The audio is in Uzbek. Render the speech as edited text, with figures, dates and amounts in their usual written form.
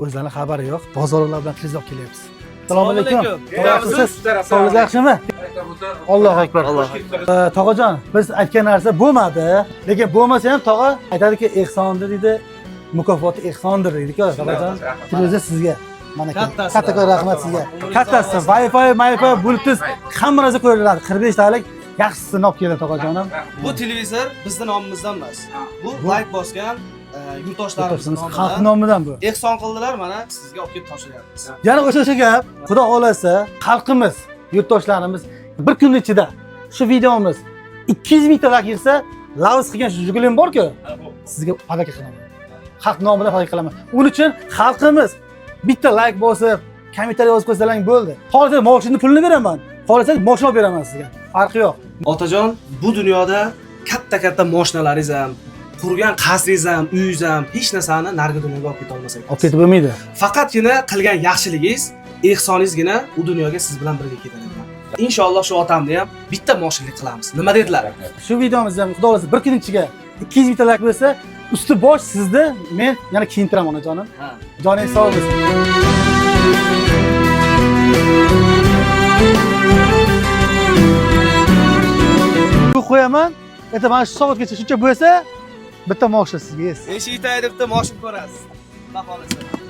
O'zlarini xabari yo'q. Bozorlar bilan televizor olib kelyapmiz. Assalomu alaykum. Assalomu alaykum. Yaxshimisiz? Sog'ligingiz yaxshimi? Allohu akbar. Tog'ajon, biz aytgan narsa bo'lmadi, lekin bo'lmasa ham tog'a aytadiki, ehsondir deydi, mukofoti ehsondir deydi-ku, tog'ajon. Televizor sizga. Mana Kattasi. kattakon rahmat sizga. Kattasi Wi-Fi, Wi-Fi, Bluetooth hamma narsa ko'riladi. 45 talik yaxshisini olib keldi tog'ajonim. Bu televizor bizni nomimizdan emas. Bu like bosgan yurtdoshlarimiz Xalq nomidan nomidan bu. ehson qildilar, mana sizga olib kelib topshiryapmiz. Yana o'sha gap, xudo xohlasa, xalqimiz, yurtdoshlarimiz bir kun ichida shu videomiz 200 mingta like yig'sa, lavz qilgan shu Jigulim bor-ku, sizga подарка qilaman. Xalq nomidan подарка qilaman. Uning uchun xalqimiz bitta like bosib, kommentariy yozib qo'ysalaring bo'ldi. Xohlasa moshinani pulini beraman, xohlasa moshina olib beraman sizga. Farqi yo'q. Otajon, bu dunyoda katta-katta mashinalaringiz ham, qurgan qasringiz ham, uyingiz ham hech narsani narigi dunyoga olib keta olmas ekan. Olib ketib bo'lmaydi. Faqatgina qilgan yaxshiligingiz, ehsoningizgina u dunyoga siz bilan birga ketadi ekan. Inshaalloh shu otamni ham bitta moshinlik qilamiz. Nima dedilar? Shu videomizda ham xudo xohlasa bir kun ichiga 200 mingta like bo'lsa, usti bosh sizni men yana kiyintiraman onajonim. Ha. Joningiz sog' bo'lsin. Bu qo'yaman. Erta mana shu soatgacha shuncha bo'lsa, bitta moshina sizga. Yes. Eshik tagida bitta moshin ko'rasiz. Xudo xohlasa.